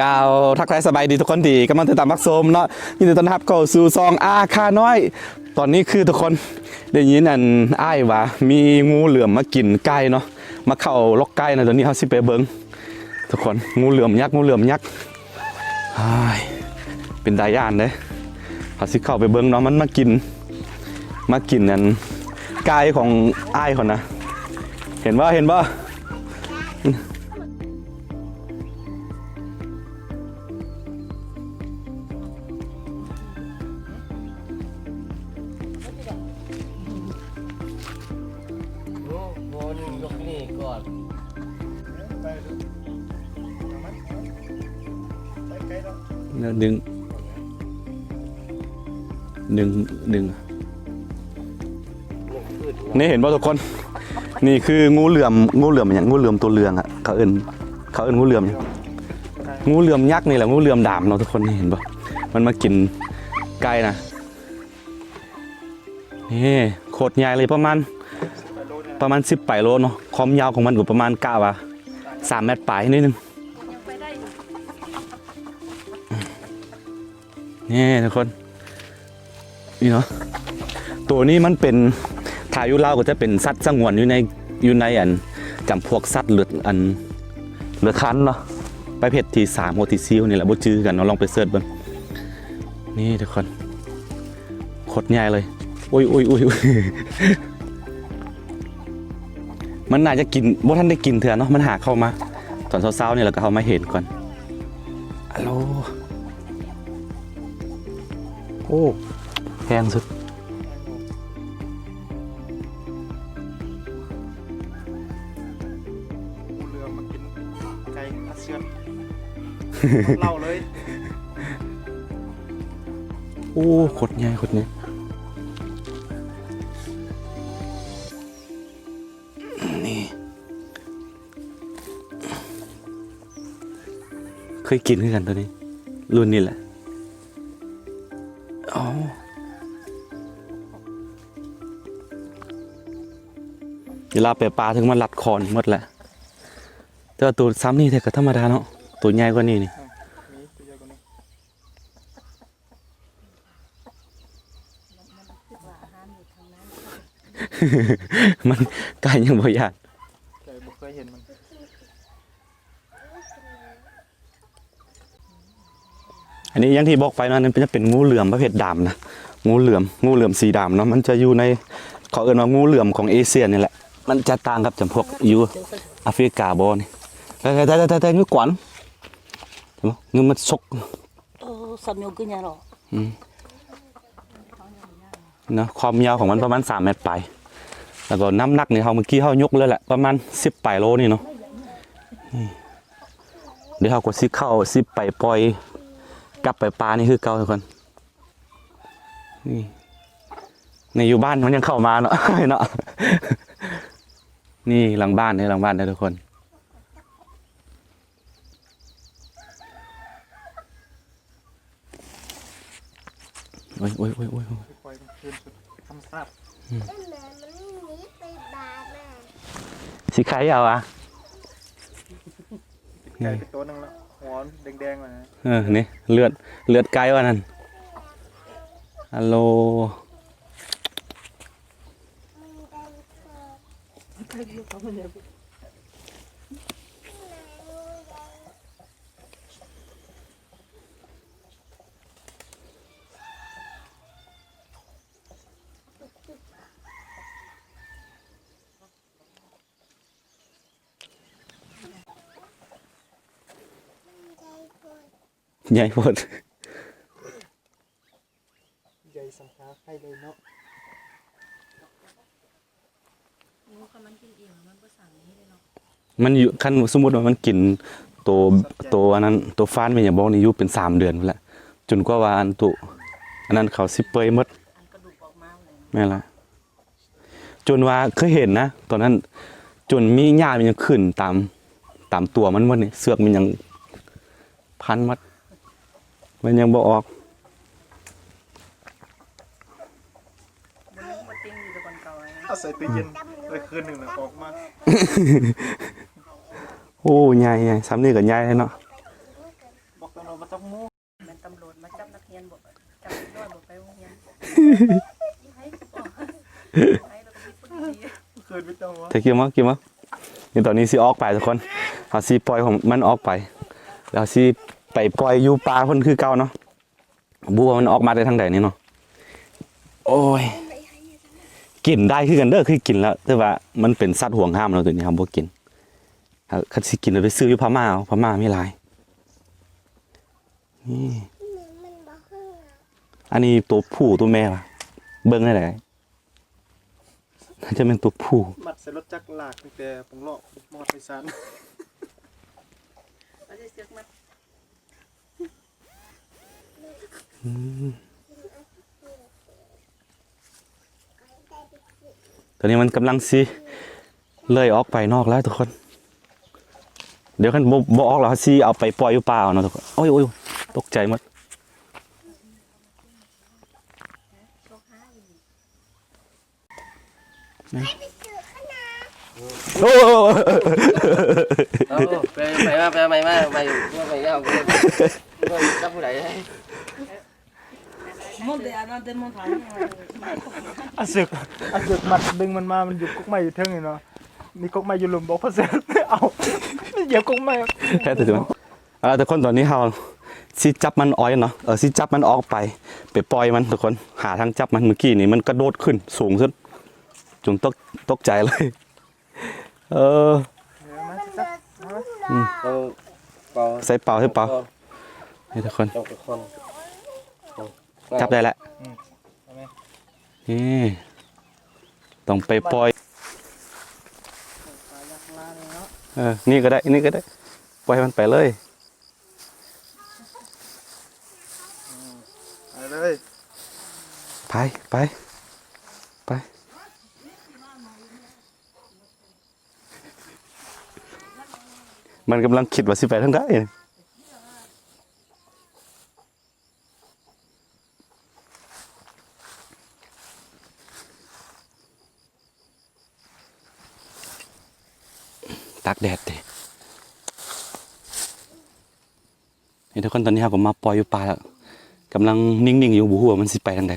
ກ່າວທັກທາຍສະບາຍດີທຸກຄົນທີ່ກຳລັງຕິດຕາມຮັບຊົມເນາະ, ຍິນດີຕ້ອນຮັບເຂົ້າສູ່ຊ່ອງອາຄານ້ອຍ. ຕອນນີ້ຄືທຸກຄົນໄດ້ຍິນອັນອ້າຍວ່າມີງູເຫຼືອມມາກິນໄກ່ເນາະ, ມາເຂົ້າລັອກໄກ່ນະ. ຕອນນີ້ເຮົາຊິໄປເບິ່ງທຸກຄົນ, ງູເຫຼືອມຍັກ ງູເຫຼືອມຍັກ. ອ້າຍ ເປັນຕາຢ້ານເດ້. ເຮົາຊິເຂົ້າໄປເບິ່ງເນາະ, ມັນມາກິນ ມາກິນອັນໄກ່ຂອງອ້າຍເຂົານະ. ເຫັນບໍ່ ເຫັນບໍ່? ແລ້ວດຶງ ດຶງ ດຶງ. ນີ້ເຫັນບໍ່ທຸກຄົນ? ນີ້ຄືງູເຫຼືອມ, ງູເຫຼືອມຫຍັງ? ງູເຫຼືອມຕົວເຫຼືອງອະ ເຂົາເອີ້ນ ເຂົາເອີ້ນງູເຫຼືອມຫຍັງ? ງູເຫຼືອມຍັກນີ້ແຫຼະ, ງູເຫຼືອມດຳເນາະທຸກຄົນ. ນີ້ເຫັນບໍ່? ມັນມາກິນໄກ່ນະ. ນີ້ໂຄດໃຫຍ່ເລີຍ, ປະມານ ປະມານສິບປາຍໂລເນາະ. ຄວາມຍາວຂອງມັນກໍປະມານ ກະວ່າສາມແມັດປາຍນິດໜຶ່ງ. ນີ້ທຸກຄົນ ນີ້ເນາະ, ໂຕນີ້ມັນເປັນ ຖ້າຢູ່ລາວກໍຈະເປັນສັດສະຫງວນ ຢູ່ໃນ ຢູ່ໃນອັນ ຈຳພວກສັດເລືອດ ອັນເລືອດຄັນເນາະ, ປະເພດທີສາມ ໂຫ ທີສີ່ນີ້ແຫຼະ, ບໍ່ຈື່ກັນເນາະ, ລອງໄປເສີດເບິ່ງ. ນີ້ທຸກຄົນ ໂຄດໃຫຍ່ເລີຍ. ໂອ້ຍ ໂອ້ຍ ໂອ້ຍ ໂອ້ຍ. ມັນໜ້າຈະກິນ ບໍ່ທັນໄດ້ກິນເທື່ອເນາະ, ມັນຫາເຂົ້າມາຕອນເຊົ້າໆນີ້ ແລ້ວກໍເຮົາມາເຫັນກ່ອນ. ອາໂລ ໂອ້ ແພງສຸດ. ງູເຫຼືອມມາກິນໄກ່ອັດເຊືອນ ເລົ່າເລີຍ. ໂອ້ ໂຄດໃຫຍ່ ໂຄດໃຫຍ່. ນີ້ ເຄີຍກິນຄືກັນໂຕນີ້ ລຸ້ນນີ້ແຫຼະ. ອໍ ເວລາໄປປ່າເຖິງມາລັດຄໍນີ້ໝົດແຫຼະ, ແຕ່ວ່າໂຕຊ່ຳນີ້ແທ້ກໍທຳມະດາເນາະ, ໂຕໃຫຍ່ກວ່ານີ້ນີ້. ມັນ ໄກ່ຍັງບໍ່ຢ້ານ. ໄກ່ບໍ່ເຄີຍເຫັນມັນ. ອັນນີ້ຢ່າງທີ່ບອກໄປເນາະ, ອັນນີ້ເປັນ ເປັນງູເຫຼືອມປະເພດດຳນະ, ງູເຫຼືອມ ງູເຫຼືອມສີດຳເນາະ. ມັນຈະຢູ່ໃນ ເຂົາເອີ້ນວ່າງູເຫຼືອມຂອງເອເຊຍນີ້ແຫຼະ. ມັນຈະຕ່າງກັບຈຳພວກຢູ່ອາຟຣິກາບໍ່ນີ້. ແຕ່ ແຕ່ ແຕ່ ແຕ່ງູກວາງ ງູມັນສົກ. ເອີ ສາມນິ້ວຄືຫຍັງເນາະ. ອືມ ເນາະ, ຄວາມຍາວຂອງມັນປະມານສາມແມັດປາຍ, ແລ້ວກໍນ້ຳໜັກນີ້ ເຮົາ ເມື່ອກີ້ເຮົາຍົກເລີຍແຫຼະ ປະມານສິບປາຍໂລນີ້ເນາະ. ນີ້ ດຽວເຮົາກໍຊິເຂົ້າ ຊິໄປປ່ອຍ ກັບໄປປ່ານີ້ຄືເກົ່າທຸກຄົນ. ນີ້ ໃນຢູ່ບ້ານມັນຍັງເຂົ້າມາເນາະ ເນາະ. ນີ້ຫຼັງບ້ານເດີ ຫຼັງບ້ານເດີທຸກຄົນ. ໂອ້ຍ ໂອ້ຍ ໂອ້ຍ ໂອ້ຍ ໂອ້ຍ ປ່ອຍມັນຄືນສູ່ທຳມະຊາດ. ອືມ ຊິໄຄເອົາອະ. ໄກ່ໄປໂຕໜຶ່ງລະ ຫົວແດງໆ ວ່ານັ້ນ. ເອີ ນີ້ເລືອດ ເລືອດໄກ່ວ່ານັ້ນ. ອາໂລ. ໃຫຍ່ໂພດ. ໃຫຍ່ສ່ຳຂາໄຂ່ເລີຍເນາະ. ງູຄັນມັນກິນອີ່ມ ມັນບໍ່ສັງນີ້ເດ້ເນາະ. ມັນຢູ່ ຄັນສົມມຸດວ່າມັນກິນໂຕ ໂຕອັນນັ້ນ ໂຕຟານແມ່ນຫຍັງບໍ່ນີ້ ຢູ່ເປັນສາມເດືອນພຸ້ນແຫຼະ ຈົນກວ່າວ່າອັນໂຕ ອັນນັ້ນເຂົາຊິເປື່ອຍໝົດ. ອັນກະດູກອອກມາພຸ້ນແຫຼະ. ແມ່ນລະ. ຈົນວ່າເຄີຍເຫັນນະ ຕອນນັ້ນ ຈົນມີຫຍ້າມັນຍັງຂຶ້ນຕາມ ຕາມຕົວມັນໝົດນີ້ ເຊືອກມັນຍັງພັນໝົດ ມັນຍັງບໍ່ອອກ. ອາໄສຕູ້ເຢັນໄວ້ຄືນໜຶ່ງແລ້ວອອກມາ. ໂອ້ ໃຫຍ່ໆ ສ່ຳນີ້ກໍໃຫຍ່ແລ້ວເນາະ. ແມ່ນຕຳຫຼວດມາຈັບນັກຮຽນບໍ່ ຈັບເດັກນ້ອຍບໍ່ໄປໂຮງຮຽນ ໃຫ້ກໍບໍ່ ໃຫ້ແລ້ວກໍມີຄົນດີ ເຄີຍໄປຕ້ອງວ່າ ເທກິນມາ ກິນມາ ນີ້ຕອນນີ້ຊິອອກໄປທຸກຄົນ ເຮົາຊິປ່ອຍຂອງມັນອອກໄປ ແລ້ວຊິໄປປ່ອຍຢູ່ປ່າເພິ່ນຄືເກົ່າເນາະ ບໍ່ຮູ້ວ່າມັນອອກມາແຕ່ທາງໃດນີ້ເນາະ ໂອ້ຍ ກິນໄດ້ຄືກັນເດີ ຄືກິນແລ້ວ ແຕ່ວ່າມັນເປັນສັດຫວງຫ້າມເນາະ ໂຕນີ້ເຮົາບໍ່ກິນ ຄັນຊິກິນໄປຊື້ຢູ່ພະມ້າເອົາ ພະມ້າມີຫຼາຍ ນີ້ ອັນນີ້ໂຕຜູ້ໂຕແມ່ວະ ເບິ່ງໄດ້ໃດ ໜ້າຈະແມ່ນໂຕຜູ້ ມັດໃສ່ລົດຈັກລາກຕັ້ງແຕ່ປົງເລາະມາຮອດໄພສານ ອືມ ຕອນນີ້ມັນກຳລັງຊິເລີຍອອກໄປນອກແລ້ວທຸກຄົນ ດຽວຄັນບໍ່ ບໍ່ອອກແລ້ວ ເຮົາຊິເອົາໄປປ່ອຍຢູ່ປ່າເອົາເນາະທຸກຄົນ ໂອ້ຍ ໂອ້ຍ ຕົກໃຈໝົດ ໂອ້ ເອົາ ໄປ ໄປມາ ໄປມາ ໄປມາ ໄປແລ້ວ ໄປກັບຜູ້ໃດ ອາເສືອກ ອາເສືອກມັດດຶງມັນມາ ມັນຢູ່ກົກໄມ້ຢູ່ເທິງນີ້ເນາະ ມີກົກໄມ້ຢູ່ລຸ່ມ ບອກພໍ່ເສືອກ ເອົາ ມັນຢຽບກົກໄມ້ ແທ້ແທ້ ເອົາ ທຸກຄົນ ຕອນນີ້ເຮົາຊິຈັບມັນອອຍເນາະ ເອີ ຊິຈັບມັນອອກໄປ ໄປປ່ອຍມັນທຸກຄົນ ຫາທາງຈັບມັນ ມື້ກີ້ນີ້ມັນກະໂດດຂຶ້ນສູງສຸດ ຈົນຕົກ ຕົກໃຈເລີຍ ເອີ ເອົາ ເອົາ ໃສ່ເປົາ ໃສ່ເປົາ ເອົາ ນີ້ທຸກຄົນ ຈັບໄດ້ແລ້ວ ອືມ ເອົາແມ່ ນີ້ ຕ້ອງໄປປ່ອຍ ເອີ ນີ້ກໍໄດ້ ນີ້ກໍໄດ້ ປ່ອຍມັນໄປເລີຍ ອືມ ໄປເລີຍ ໄປ ໄປ ໄປ ມັນກຳລັງຄິດວ່າຊິໄປທາງໃດ. ຕາກແດດເດ ນີ້ທຸກຄົນ ຕອນນີ້ເຮົາກໍມາປ່ອຍຢູ່ປ່າແລ້ວ ກຳລັງນິ່ງໆຢູ່ ບໍ່ຮູ້ວ່າມັນຊິໄປທາງໃດ.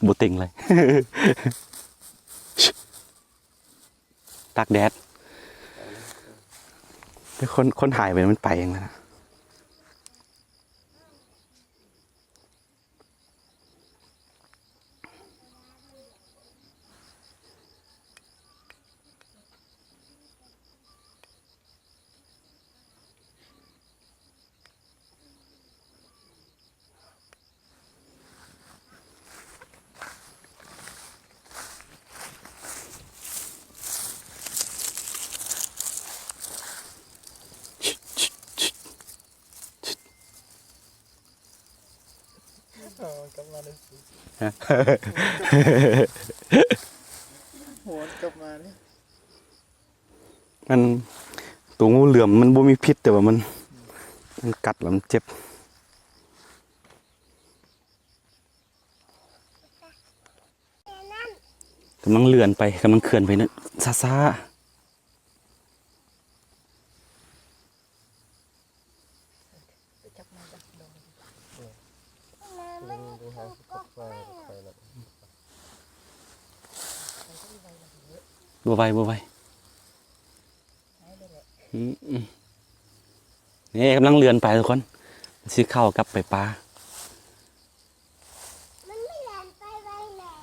ບໍ່ເຕັງເລີຍ ຕາກແດດ ຄົນ ຄົນຫາຍໄປ ມັນໄປເອງແລ້ວນະ. ເອົາມັນກັບມາເລີຍ ຮະ ໂຫ ກັບມາເລີຍ. ມັນ ໂຕງູເຫຼືອມມັນບໍ່ມີພິດ ແຕ່ວ່າມັນ ມັນກັດແລ້ວມັນເຈັບ. ກຳລັງເລື່ອນໄປ ກຳລັງເຄື່ອນໄປນະ ຊ້າໆ. ບໍ່ໄວ ບໍ່ໄວ ອືມ ນີ້ກຳລັງເລື່ອນໄປທຸກຄົນ ຊິເຂົ້າກັບໄປປ່າ. ມັນບໍ່ແລ່ນໄປໄວແຫຼະ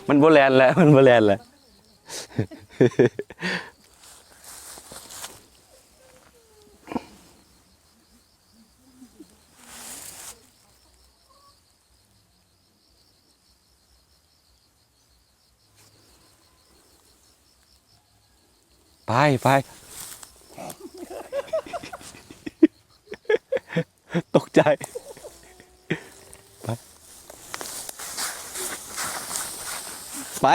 ມັນບໍ່ແລ່ນແຫຼະ ມັນບໍ່ແລ່ນແຫຼະ. ໄປ ໄປ ຕົກໃຈ ໄປ. ໄປ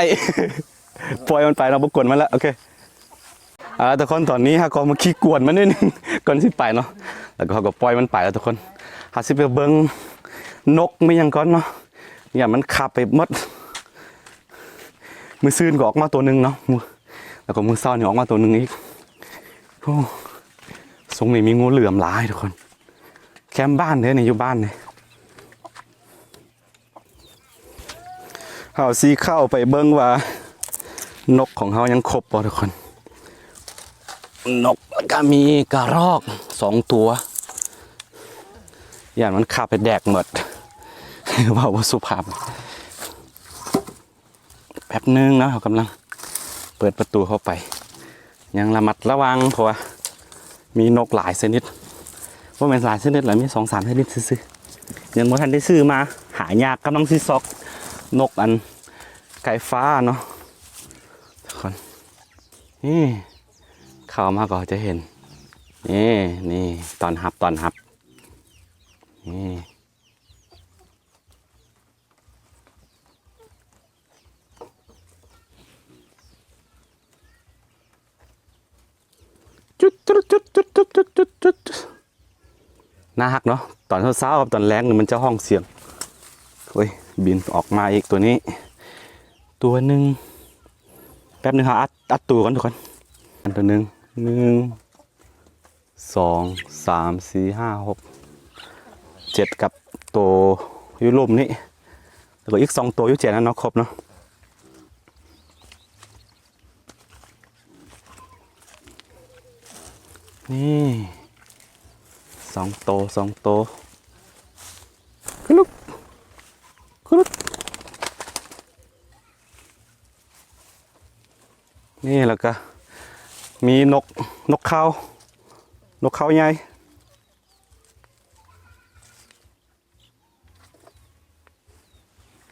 ປ່ອຍມັນໄປເນາະ ບໍ່ກວນມັນລະ ໂອເຄ. ເອົາລະທຸກຄົນ ຕອນນີ້ເຮົາກໍມາຂີ້ກວນມັນໜ້ອຍໜຶ່ງ ກ່ອນຊິໄປເນາະ ແລ້ວກໍເຮົາກໍປ່ອຍມັນໄປລະທຸກຄົນ. ເຮົາຊິໄປເບິ່ງນົກແມ່ນຫຍັງກ່ອນເນາະ ຢ້ານມັນຄາບໄປໝົດ. ມື້ຊືນກໍອອກມາໂຕໜຶ່ງເນາະ ມື້ ແລ້ວກໍມື້ເຊົ້ານີ້ອອກມາໂຕໜຶ່ງອີກ. ໂອ້ ຊ່ວງນີ້ມີງູເຫຼືອມຫຼາຍທຸກຄົນ ແຄມບ້ານເດ້ນີ້ ຢູ່ບ້ານນີ້. ເຮົາຊິເຂົ້າໄປເບິ່ງວ່ານົກຂອງເຮົາຍັງຄົບບໍ່ທຸກຄົນ. ນົກ ແລ້ວກະມີກະຮອກສອງຕົວ ຢ້ານມັນຄາບໄປແດກໝົດ ເວົ້າບໍ່ສຸພາບ. ແປັບໜຶ່ງເນາະ ເຮົາກຳລັງເປີດປະຕູເຂົ້າໄປ ຍັງລະມັດລະວັງ ເພາະວ່າມີນົກຫຼາຍຊະນິດ ບໍ່ແມ່ນຫຼາຍຊະນິດລະ ມີສອງສາມຊະນິດຊື່ໆ ຍັງບໍ່ທັນໄດ້ຊື້ມາ ຫາຍາກ. ກຳລັງຊິຊອກນົກອັນໄກ່ຟ້າເນາະທຸກຄົນ. ນີ້ ເຂົ້າມາກໍຈະເຫັນ ນີ້ ນີ້ ຕ້ອນຮັບ ຕ້ອນຮັບ ນີ້. ຈຸດ ຈຸດ ຈຸດ ຈຸດ ຈຸດ ຈຸດ ຈຸດ ໜ້າຮັກເນາະ ຕອນເຊົ້າໆກັບຕອນແລງນີ້ມັນຈະຮ້ອງສຽງ. ໂອ້ຍ ບິນອອກມາອີກຕົວນີ້ ຕົວໜຶ່ງ. ແປັບໜຶ່ງ ເຮົາອັດ ອັດຕູກ່ອນທຸກຄົນ. ອັນຕົວໜຶ່ງ ໜຶ່ງ ສອງ ສາມ ສີ່ ຫ້າ ຫົກ ເຈັດ ກັບໂຕຢູ່ລຸ່ມນີ້ ແລ້ວກໍອີກສອງໂຕຢູ່ແຈນັ້ນເນາະ ຄົບເນາະ. ນີ້ ສອງໂຕ ສອງໂຕ ຄຸລຸກ ຄຸລຸກ. ນີ້ ແລ້ວກະມີນົກ ນົກເຂົາ ນົກເຂົາໃຫຍ່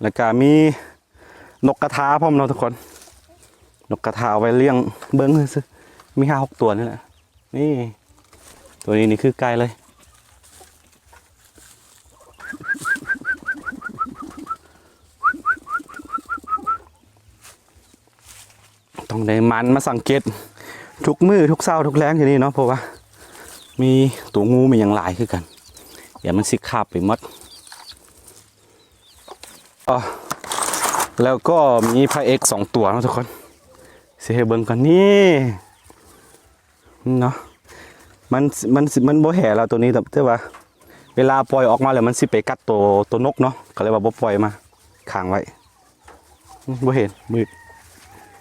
ແລ້ວກະມີນົກກະທາພ້ອມເນາະທຸກຄົນ. ນົກກະທາເອົາໄວ້ລ້ຽງເບິ່ງຊື່ໆ ມີຫ້າຫົກຕົວນີ້ແຫຼະ. ນີ້ ຕົວນີ້ນີ້ຄືໄກ່ເລີຍ. ຕ້ອງໄດ້ໝັ່ນມາສັງເກດທຸກມື້ ທຸກເຊົ້າ ທຸກແລງຢູ່ນີ້ເນາະ ເພາະວ່າມີໂຕງູມີຫຍັງຫຼາຍຄືກັນ ດຽວມັນຊິຄາບໄປໝົດ. ອໍ ແລ້ວກໍມີພະເອກສອງຕົວເນາະທຸກຄົນ ຊິໃຫ້ເບິ່ງກັນ ນີ້ເນາະ ມັນ ມັນ ມັນບໍ່ແຫ່ແລ້ວໂຕນີ້ ແຕ່ ແຕ່ວ່າເວລາປ່ອຍອອກມາແລ້ວມັນຊິໄປກັດໂຕ ໂຕນົກເນາະ ກໍເລີຍວ່າບໍ່ປ່ອຍມາ ຄ້າງໄວ້. ບໍ່ເຫັນ ມືດ.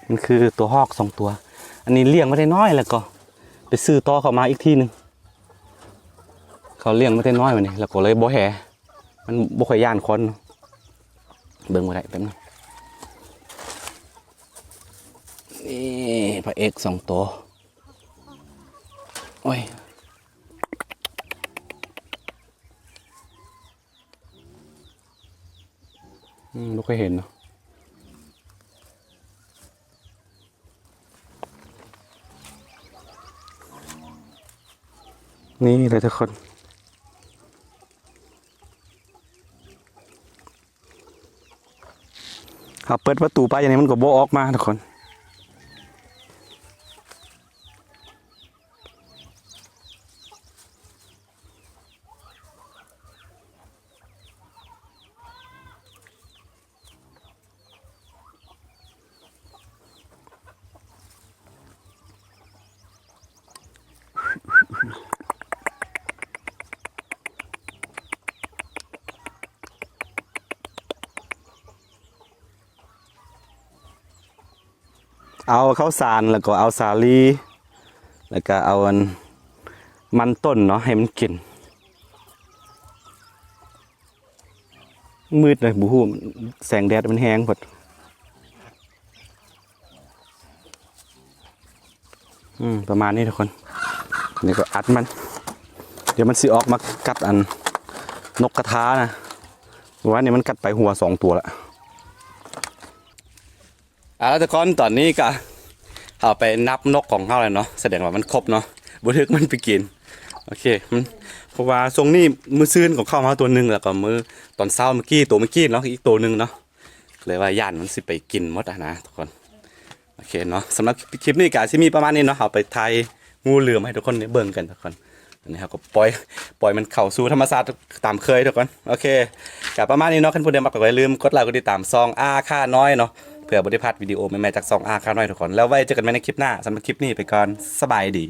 ມັນຄືຕົວຮອກສອງຕົວ. ອັນນີ້ລ້ຽງມາແຕ່ນ້ອຍ ແລ້ວກໍໄປຊື້ຕໍ່ເຂົາມາອີກທີໜຶ່ງ. ເຂົາລ້ຽງມາແຕ່ນ້ອຍບາດນີ້ ແລ້ວກໍເລີຍບໍ່ແຫ່. ມັນບໍ່ຄ່ອຍຢ້ານຄົນເນາະ. ເບິ່ງບໍ່ໄດ້ ແປັບໜຶ່ງ. ນີ້ພະເອກສອງໂຕ. ໂອ້ຍ. ອືມ ບໍ່ເຄີຍເຫັນເນາະ. ນີ້ເລີຍທຸກຄົນ. ເຮົາເປີດປະຕູໄປ ອັນນີ້ມັນກໍບໍ່ອອກມາທຸກຄົນ. ເອົາເຂົ້າສານ ແລ້ວກໍເອົາສາລີ ແລ້ວກໍເອົາອັນມັນຕົ້ນເນາະ ໃຫ້ມັນກິນ. ມືດເລີຍ ບໍ່ຮູ້ ແສງແດດມັນແຮງໂພດ. ອືມ ປະມານນີ້ທຸກຄົນ. ນີ້ກໍອັດມັນ ດຽວມັນຊິອອກມາກັດອັນນົກກະທານະ. ເມື່ອວານນີ້ມັນກັດໄປຫົວສອງຕົວລະ. ເອົາລະທຸກຄົນ ຕອນນີ້ກະເຮົາໄປນັບນົກຂອງເຮົາແລ້ວເນາະ ສະແດງວ່າມັນຄົບເນາະ ບໍ່ຖືກມັນໄປກິນ. ໂອເຄ ມັນ ເພາະວ່າຊ່ວງນີ້ມື້ຊືນກໍເຂົ້າມາຕົວໜຶ່ງ ແລ້ວກໍມື້ຕອນເຊົ້າມື້ກີ້ ໂຕມື້ກີ້ເນາະ ອີກໂຕໜຶ່ງເນາະ. ເລີຍວ່າຢ້ານມັນຊິໄປກິນໝົດຫັ້ນນະທຸກຄົນ. ໂອເຄເນາະ ສຳລັບຄລິບນີ້ກໍຊິມີປະມານນີ້ເນາະ ເຮົາໄປຖ່າຍງູເຫຼືອມໃຫ້ທຸກຄົນໄດ້ເບິ່ງກັນທຸກຄົນ. ອັນນີ້ເຮົາກໍປ່ອຍ ປ່ອຍມັນເຂົ້າສູ່ທຳມະຊາດຕາມເຄີຍທຸກຄົນ. ໂອເຄ ກໍປະມານນີ້ເນາະ ຄັນຜູ້ໃດມັກກໍຢ່າລືມກົດໄລກົດຕິດຕາມຊ່ອງອາຄານ້ອຍເນາະ ເພື່ອບໍ່ໄດ້ພາດວິດີໂອໃໝ່ໆຈາກຊ່ອງອາຄານ້ອຍທຸກຄົນ. ແລ້ວໄວ້ເຈີກັນໃໝ່ໃນຄລິບໜ້າ ສຳລັບຄລິບນີ້ໄປກ່ອນ ສະບາຍດີ.